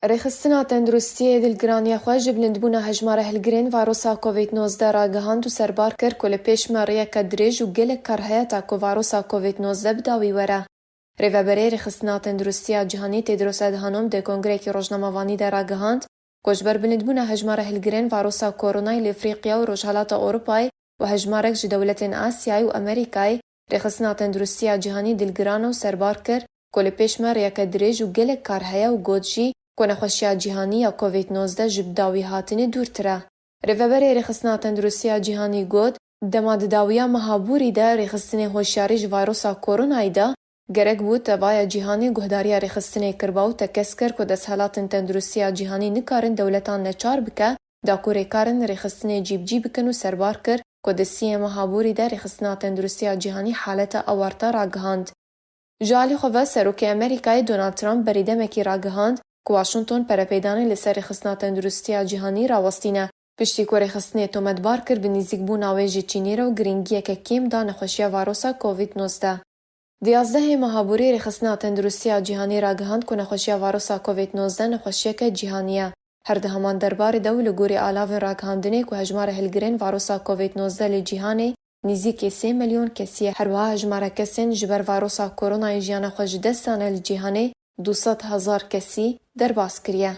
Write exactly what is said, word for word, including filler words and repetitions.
Rêxistina Tenduristiyê Dilgiraniya xwe ji bilindbûna hejmara hilgirên varosa Covid nozdeh ragihand û serbar kir ku li pêş me rêyeke dirêj û gelek kar heye ta ku varosa Covid nozdeh bi dawî were. Rêveberê Rêxistina Tenduristiya Cîhanî Tedros Adhanom di kongrekî rojnamevanî de ragihand ku ji ber bilindbûna hejmara hilgirên varosa Koronayê li Efrîqiya û Rojhelata Ewropayê û hejmarek ji dewletên Asyayê û Amerîkayê, Rêxistina Tenduristiya Cîhanî dilgiran û serbar kir ku li pêş me rêyeke dirêj û gelek kar heye û got jî ku nexweşiya cîhanî ya Covid nozdeh ji bi dawî hatinê dûrtir e. Rêveberê Rêxistina Tenduristiya Cîhanî got, dema di dawiya meha Borî de rêxistinê hoşyarî ji varosa Koronayê da, gerek bû tevaya cîhanê guhdariya rêxistinê kirba û tekez kir ku desthilatên tenduristiya cîhanî nikarin dewletan neçar bike, da ku rê karin rêxistinê cîbicî bikin û serbar kir ku di siyê meha Borî de Rêxistina Tenduristiya Cîhanî haleta ewarta ragihand. Ji alî xwe ve Serokê Amerîkayê Donald Trump berî demekî ragihand ku Washington perepêdanê li ser Rêxistina Tenduristiya Cîhanî rawestîne, piştî ku rêxistinê tometbar kir bi nîzîkbûna wê ji Çînê re û girîngiyeke kêm da nexweşiya varosa Covid nozdeh. Di yazdehê meha Borî Rêxistina Tenduristiya Cîhanî ragihand ku nexweşiya varosa Covid nozdeh nexweşiyeke cîhanî ye. Her di heman derbarê de û li gorî alavên ragihandinê ku hejmara hilgirên varosa Covid nozdeh li cîhanê nîzîkî sê milyon kesî ye. Her wiha hejmara kesên ji ber varosa Koronayê jiyana xwe ji dest dane li cîhanê du sed hezar kesî derbas kiriye.